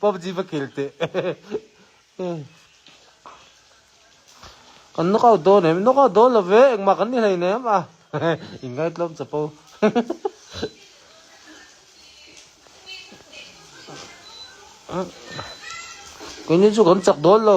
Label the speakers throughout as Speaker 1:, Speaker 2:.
Speaker 1: PUBG va khel teh. Kan knock out dawn em? Knock out dawn lo ve, engmah kan ni hleinem a. Inngaitlawm chapo. Keini chu kan chak dawn lo.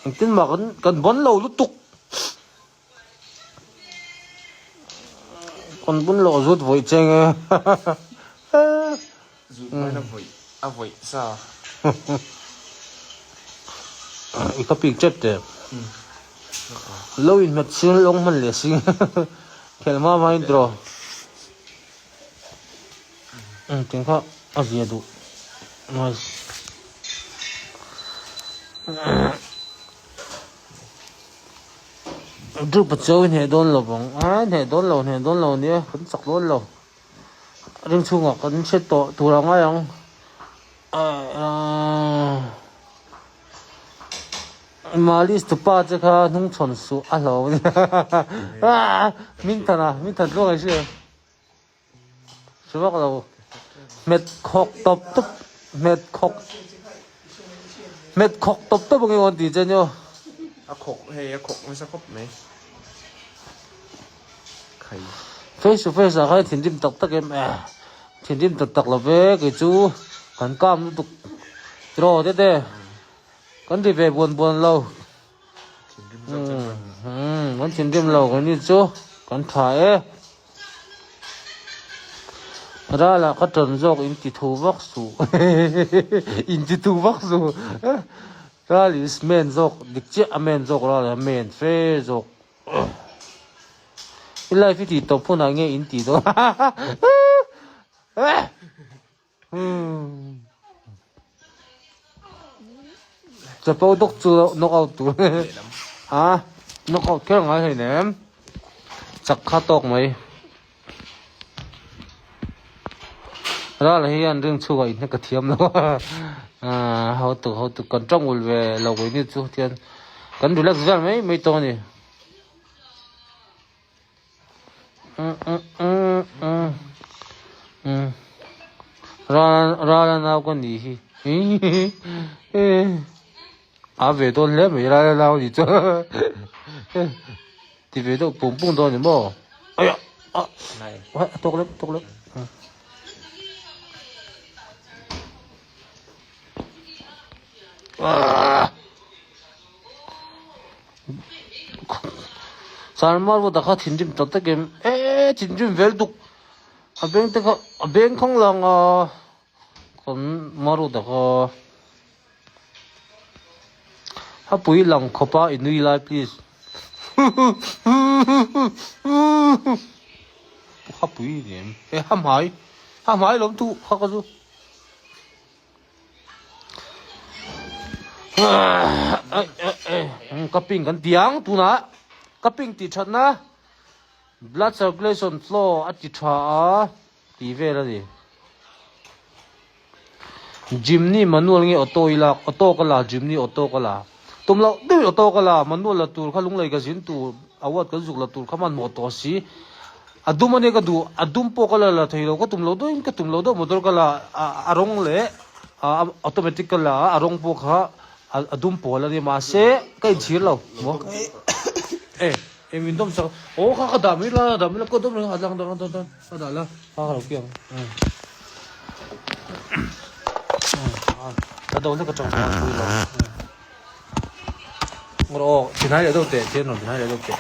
Speaker 1: Engtin mah kan kan bawn lo lutuk. Kan bun lo zut vawi cheng e.
Speaker 2: Zut mai na vawi a vawi sa.
Speaker 1: I ka pik tep tep. Lo in hmet sing long hman leh sing. Khel ma ma in draw. Ting kha a zia duh. Nice. Group a chawi hneh dawn lo vang a hneh dawn lo hneh dawn lo ania kan chak dawn lo ring chhungah kan hre tawh tur a ngai ang Malis tupa che kha hnung chhawn suh a hlauh a min than a min than tluang ai hria Hre vak lo. Hmet khawk tawp tawp hmet khawk hmet khawk tawp tawp ang emaw an ti che nia.
Speaker 2: A khawk hei a khawk nasa khawp mai. Khai.
Speaker 1: Face to face ah khan thinrim tak tak em eh thinrim tak tak lo ve kei chu kan kam lutuk tiraw tete kan ri ve buan buan lo. Kan thinrim lo kan ni chu kan tha e. Rala ka tan zawk in ti thu vak suh in ti thu vak suh Ral is men zawk dik chiah a men zawk ral a men fe zawk i life i tih tawp hunah nge in tih dawn Chapo dawk chu knock out tur a knock out kher ngai hleinem em chak kha tawk mai ral hian ring chhungah in ka thiam lo a ho tu ho tu kan tawng ul ve lo ni chu tian kan relax vel mai mai tawh a ni. Rala nau ka nih hi a ve dawn hle mai Rala nau nih chu ti ve deuh pung pung dawn ni maw a tawk lek tawk lek. Sarmar vawt ah kha thinrim tak tak em eee thinrim vel duk a beng te kha a beng khawng lang a kan marut ah kha a pui lang khawp a i nui lai please ha pui ni em e ha hmai ha hmai lawm thu kha ka chu. Ka ping kan ti ang tunah ka ping tih thatna blood circulation flow a ti tha a tih vel a ni Jimny manual nge auto i lak auto ka la Jimny auto ka la tum loh deuh in auto ka la manual la tur kha lunglei ka zin tur award kan zuk la tur kha hmanhmawh tawh si. A dum ania ka duh, a dum pawh ka la la thei lo, ka tum lo deuhin ka tum lo deuh motor ka la a rawng leh automatic ka la a, a rawng pawh kha a dum pawl ania mahse ka inchhir lo maw e e min dawm sak aw kha ka dah mai la dah mai la ka dawm reng a lang dang dang dang ka dah la kha ka lo kiang ka do hlek atang chuan pui lo aw tinai leh deuh teh thian rawn tinai leh deuh teh.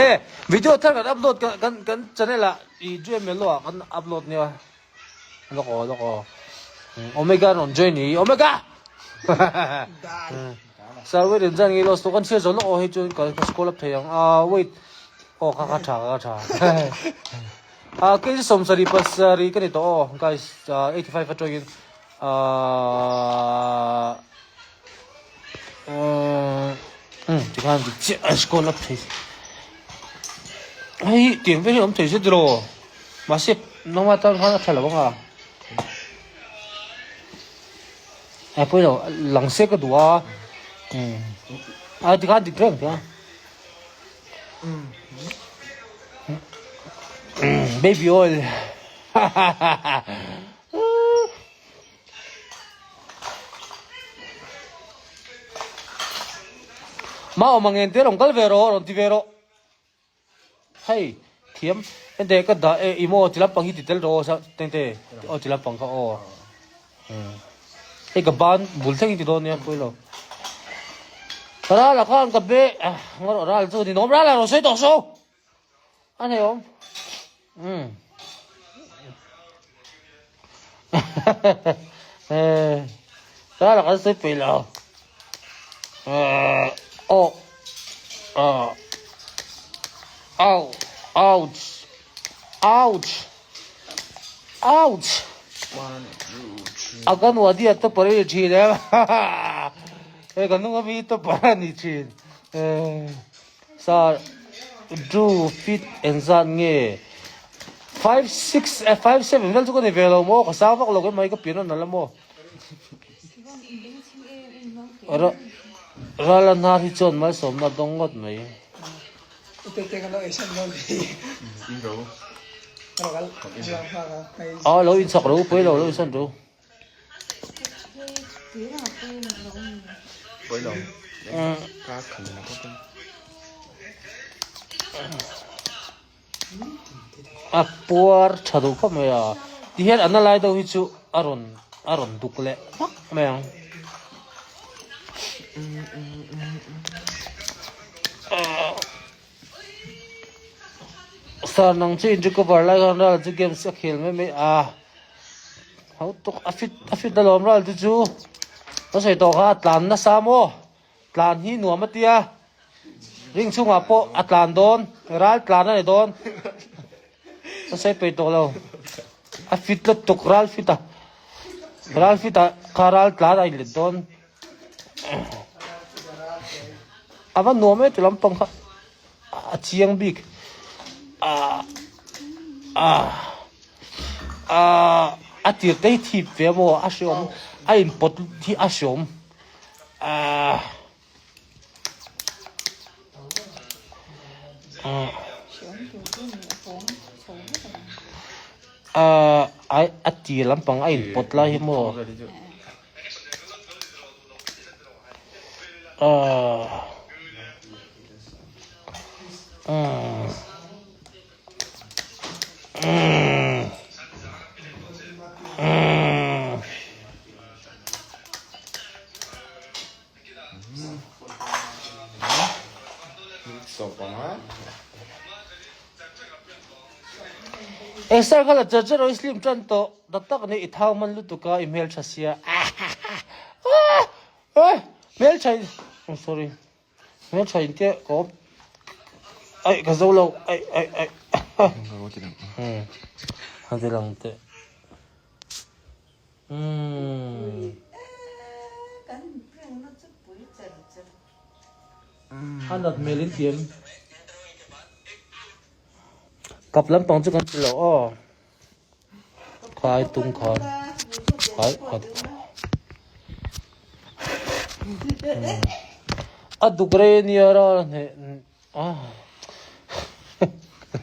Speaker 1: E video thar kan upload kan kan kan channel ah i Gmail lo ah kan upload nia lawk aw lawk aw Omega rawn join i Omega Sir wait in zan nge los to kan chhiar zo lawk aw hei chuan ka ka scroll up thei ang ah wait aw kha kha tha kha tha ah kei chu sawmsarih pasarih ka ni tawh aw guys 85 atangin ah Tikhan dik chiah a scroll up thei hei tiang vel hi awm thei zet rawh mahse nangma tan khan a tha lo ang a a pawi lo lang se ka duh a a tikhan dik reng tia baby oil. Ma awm ang en te rawn kal ve rawh rawn ti ve rawh. Hei thiam ente ka dah e i maw ti lampang hi ti tel rawh aw tengte aw ti lampang kha aw. Hei ka ban bul thleng hi ti dawn nia pawi lo. Rala khan ka be ngarawh ral chu ni nawm rala rawn sawi tawh suh. A nei awm. Um. Rala kan sawi peih lo. Aw. Au. Ouch. Ouch. Ouch. A kan wadi a topper i thin em. Hei kan hnung ami topper a ni thin. Sir, Drew fit engzat nge? 5 6 eh 5 7 vel chu ka ni ve lo maw? Ka sang vak lo mai ka pian a nalh a maw? Ra Rala hnar hi chuan malsawmna a dawng ngawt mai. A lo inchak ro pawi lo lo insan ro. A puar tha duh khawp mai a, tihian an la lai deuh hi chu a rawn a rawn duk leh hmak mai ang. Sir nang chu in recover lai khan ral chu games a khel mai mai a. Ho tuk a fit a fit alawm ral te chu ka sawi tawh kha a tlan nasa maw tlan hi nuam a tia ring chhungah pawh a tlan dawn ral tlan a ni dawn ka sawi peih tawh lo a fit la tuk ral fit a ral fit a kha ral tlan a inlet dawn a va nuam e ti lampang kha. A chiang bik ah ah ah a tir te hi thip ve a maw a hreawm a in pawt hi a hreawm ah ah ah a tir lampang a in pawt lai hi maw. Ah. Ah. Mm. Mm. Esther kha la char char oi slim tan tawh tak tak ni i thau man lutuk a i hmeltha sia hmeltha oh sorry hmeltha in te ka awm ai ka zo lo ai ai ai a ti lang teh umm a nat hmel in tiam Kap lampang chu kan ti lo aw. Khai tung khan. Khai khat. A duk rei nia ra hne ah.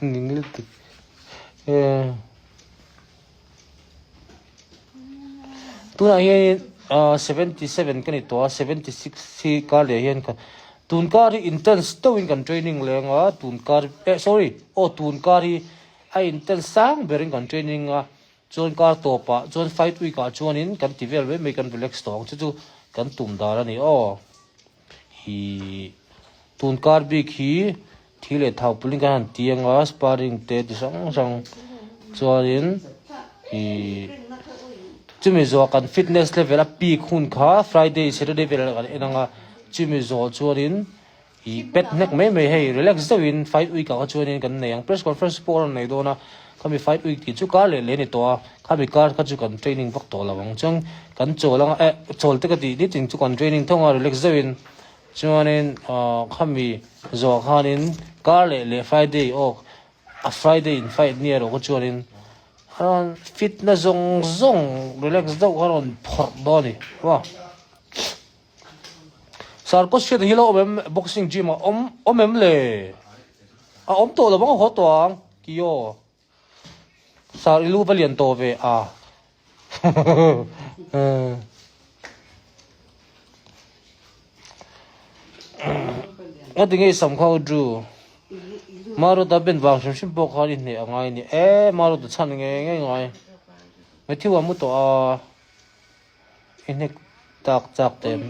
Speaker 1: Ning lutuk. Eh. Tunah hian 77 ka ni tawh a, 76 hi kar leh hian ka tun kar hi intense deuhin kan training leng a, tun kar eh sorry aw tun kar hi a intense sang berin kan training a, chuan kar tawpah chuan fight week ah chuanin kan ti vel mai mai kan relax tawh ang chu chu kan tum dan a ni aw. Hi tun kar bik hi thi leh thau pulin kan han ti anga sparring te ti hrang hrang chuanin ih chumi zawh kan fitness level a peak hun kha friday saturday velah kan en anga chumi zawh chuanin ih pet hnek mai mai hei relax deuhin fight week ah kha chuanin kan nei ang press conference pawh a rawn nei dawn a khami fight week tih chu kar leh leh a ni tawh a khami kar kha chu kan training vak tawh lo ang chuan kan chawl anga eh chawl te ka tih nitin chu kan training thawng a relax deuhin Chuanin khami zawh khanin kar leh leh Friday aw a Friday in fight ni erawh kha chuanin a rawn fit na zawng zawng relax deuh kha a rawn phawrh dawn a ni maw. Sir ko hriat hi lo awm em boxing gym ah awm awm em le a awm tawh lo vang a haw tawh ang kio. Sir i lu va lian tawh ve a. Nga tinge i sam kha u Drew? Maruta ben vang hrim hrim pawh khan i hneh a ngai a ni. E Maruta chhan nge nge ngai. Matthew a mu tawh a, i hnek tak chak te em?